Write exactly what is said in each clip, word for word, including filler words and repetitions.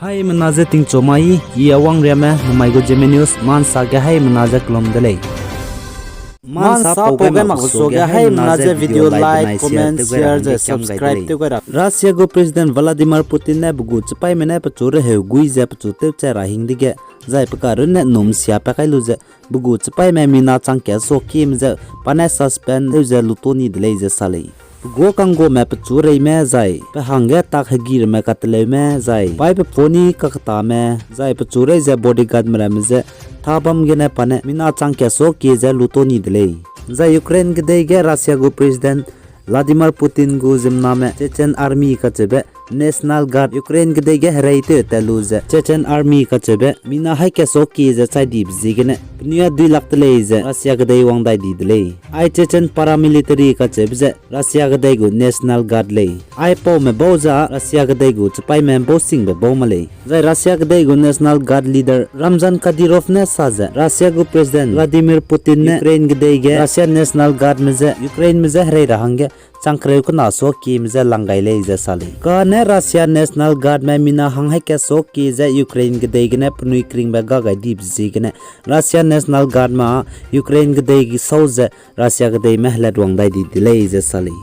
Haimena ze tingchu mai, I Awangriame, namai gu Zeme News, mansa ge haimena ze kelum de lei. Mansa pau gai mak suage haimena ze video like, comment, share ze subscribe tew gai ra. Russia gu President Vladimir Putin ne pe gu chipaîme ne pechu reheu gui ze pechu tewchai ra hing dege, zai pe karunne num sia pa kai lu ze, pe gu chipaîme mina chang ka suakime ze, pa ne suspend tew ze luto ni de lei ze sa lei. Pe gu kangguame pechu reime zai, pe hangge tak hegî ramme kateleume zai, paî pe phone kaketame, zai pechu rei ze bodyguardme ramme ze, tha bam gene pa ne mina chang ka suakie ze luto ni de lei. Zai Ukraine kedei ge Russia gu President Vladimir Putin gu ziemmename Chechen Army kacheube National Guard Ukraine kedei ge hereitew tat lu ze Chechen Army kacheube mina haî ka suakie ze chai dibe ziegene penui a dui lak de lei ze Russia kedei wang dai di de lei. Ai Chechen paramilitary kacheube ze Russia kedei gu National Guard lei. Aipaume bau ze â Russia kedei gu chipaîme bau singbe bau ma lei. Zai Russia kedei gu National Guard leader Ramzan Kadyrov ne sa ze Russia gu President Vladimir Putin ne Ukraine kedei ge Russia National Guardme je Ukraineme je herei ra hangge chang kereu kena suakieme je lang gai lei ze sa lei. Kane Russia National Guardme mina hang haî ka suakie ze Ukraine kedei gene penui keringbe ga gai dibe ziegene Russia National Guardme â Ukraine kedei ge sau ze Russia kedeime helatwang dai di de lei ze sa lei.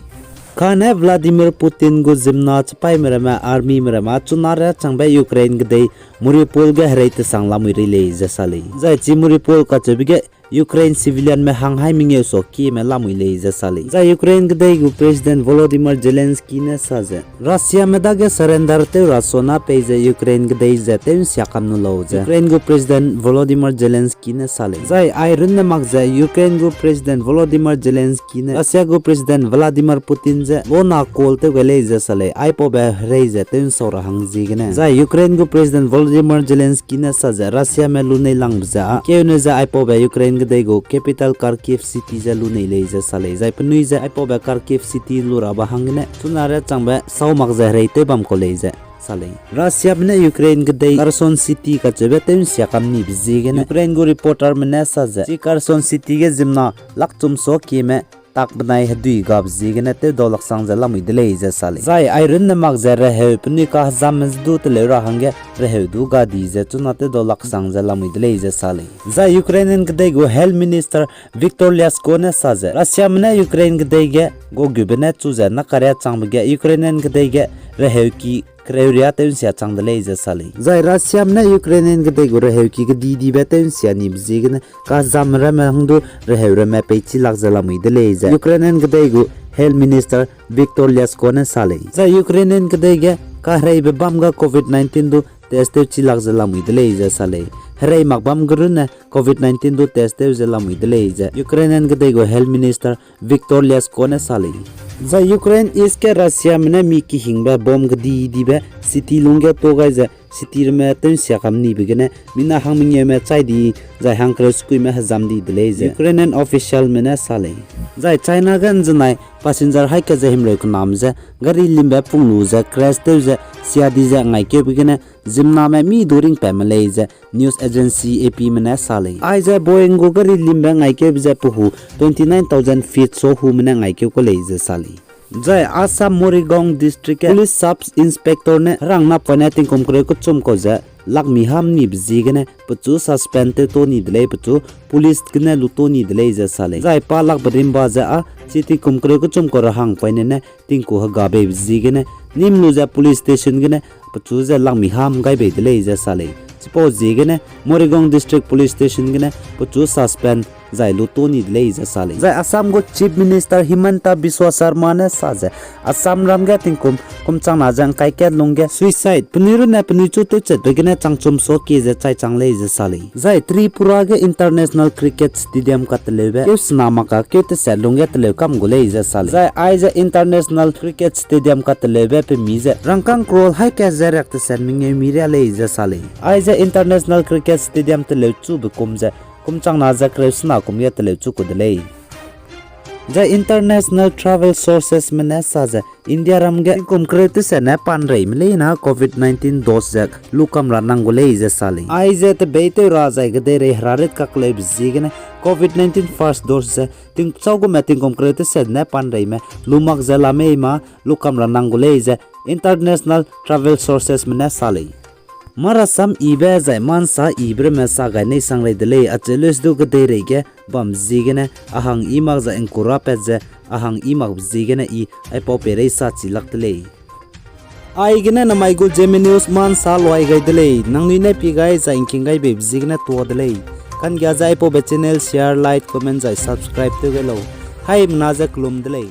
Kane Vladimir Putin gu ziemmena chipaîme ramme armyme ramme chuna riâ changbe Ukraine kedei Mariupol ge herei tesang lamui rei lei ze sa lei. Zai chi Mariupol kacheube ge Ukraine civilianme hang haî mengeu suakieme lamui lei ze sa lei. Zai Ukraine kedei gu President Volodymyr Zelensky ne sa ze Russiame dage surrender tew ra suana pei ze Ukraine kedei ze tew nsia kam nu lau ze Ukraine gu President Volodymyr Zelensky ne sa lei. Zai ai runne mak ze Ukraine gu President Volodymyr Zelensky ne Russia gu President Vladimir Putin je lona call tew gai lei ze sa lei, aipaube herei ze tew nsau ra hang ziegene. Zai Ukraine gu President Volodymyr Zelensky ne sa ze Russiame lunei langbe ze â keune ze aipaube Ukraine kedei gu capital Kharkiv city je lunei lei ze sa lei. Zai penui ze aipaube Kharkiv city lu rabe hanggene chuna riâ changbe sau mak ze herei tew bam kau lei ze sa lei. Russiame ne Ukraine kedei Kherson city kacheube tew nsia kam nibe ziegene Ukraine gu reporterme ne sa ze chi Kherson city ge ziemmena lakchum suakieme tak benai hedui gabe ziegene tewdau laksang ze lamui de lei ze sa lei. Zai ai runne mak ze reheu penui kahezamme je du teleu ra hangge reheu du ga di ze chuna tewdau laksang ze lamui de lei ze sa lei. Zai Ukrainian kedei gu Health Minister Viktor Lyashko ne sa ze Russiame ne Ukraine kedei ge gogube ne chu ze nakaria changbe ge Ukrainian kedei ge reheuki kereu riâ tew nsia chang de lei ze sa lei. Zai Russiame ne Ukrainian kedei gu reheuki kedidibe tew nsia nibe ziegene kahezamme ramme hang du reheu ramme peichi lak ze lamui de lei ze Ukrainian kedei gu Health Minister Viktor Lyashko ne sa lei. Zai Ukrainian kedei ge kahereibe bam ga COVID nineteen du test tew chi lak ze lamui de lei ze sa lei. Herei mak bam ge runne COVID nineteen du test tew ze lamui de lei ze Ukrainian kedei gu Health Minister Viktor Lyashko ne sa lei. Zai Ukraine East ge Russiame ne mi kehingbe bomb kedidibe city lungge tuâ gai ze city ramme tew nsia kam nibe gene mina hang mengeume chai di zai hang kereu sekuime hezam di de lei ze Ukrainian officialme ne sa lei. Zai China ge nzenai passenger haî ka ze himreu kename je gari limbe pung lu ze crash tew ze sia di ze ngaikeube gene ziemmename mi du ringpat me lei ze news agency APme ne sa lei. Aize Boeing gu gari limbe ngaikeube ze pe hu twenty nine thousand feet so hume ne ngaikeu ku lei ze sa lei. Zai Assam Morigaon District ge Police Sub Inspector ne herang napoine tingkum kereu kechum kau ze lakmi hâm nibe ziegene pechu suspend tew to ni de lei, pechu police gene lu to ni de lei ze sa lei. Zai pa lakbe rimba ze â chi tingkum kereu kechum kau rehangpoine ne tingku hegabeibe ziegene nîm lu ze police station gene pechu ze lakmi hâm gai bei de lei ze sa lei. Chipau ziegene Morigaon District Police Station gene pechu suspend zai lu to ni de lei ze sa lei. Zai Assam gu Chief Minister Himanta Biswa Sarma ne sa ze Assam ram ge tingkum kum changna ze ngkai kat lungge suicide penui runne penui chu tewchatbe gene changchum suakie ze chai chang lei ze sa lei. Zai Tripura ge International Cricket Stadium kateleube keu sena mak ka keu teset lungge teleu kam gu lei ze sa lei. Zai aize International Cricket Stadium kateleube pemi ze rangkâng crore haî ka ze riak teset mengeu mi riâ lei ze sa lei. Aize International Cricket Stadium teleu chube kum ze kum changna ze kereu sena kum ge teleu chu ku de lei. Zai international travel sourcesme ne sa ze India ram ge tingkum kereu teset ne panreime leine COVID nineteen dose ze lukam ra nang gu lei ze sa lei. Aize tebeitew ra zai kedeirei herarit kakleube ziegene COVID nineteen first dose ze tingchau gume tingkum kereu teset ne panreime lu mak ze la mei ma lukam ra nang gu lei ze international travel sourcesme ne sa lei. Marasam ibe zai mansa ibe ramme sa gai nei sang rei de lei, acheu leuse du kedeireige bam ziegene a hang i mak zai ’ngkurapat ze a hang i mak ziegene i aipau peirei sa chi lak de lei. Aigene namai gu Zeme News mansa luai gai de lei, nangnui ne pie gai zai ’ngking gai beibe ziegene tuâ de lei. Kanggia ze aipaube channel share, like, comment zai subscribe tew gai lau. Haimena ze kelum de lei.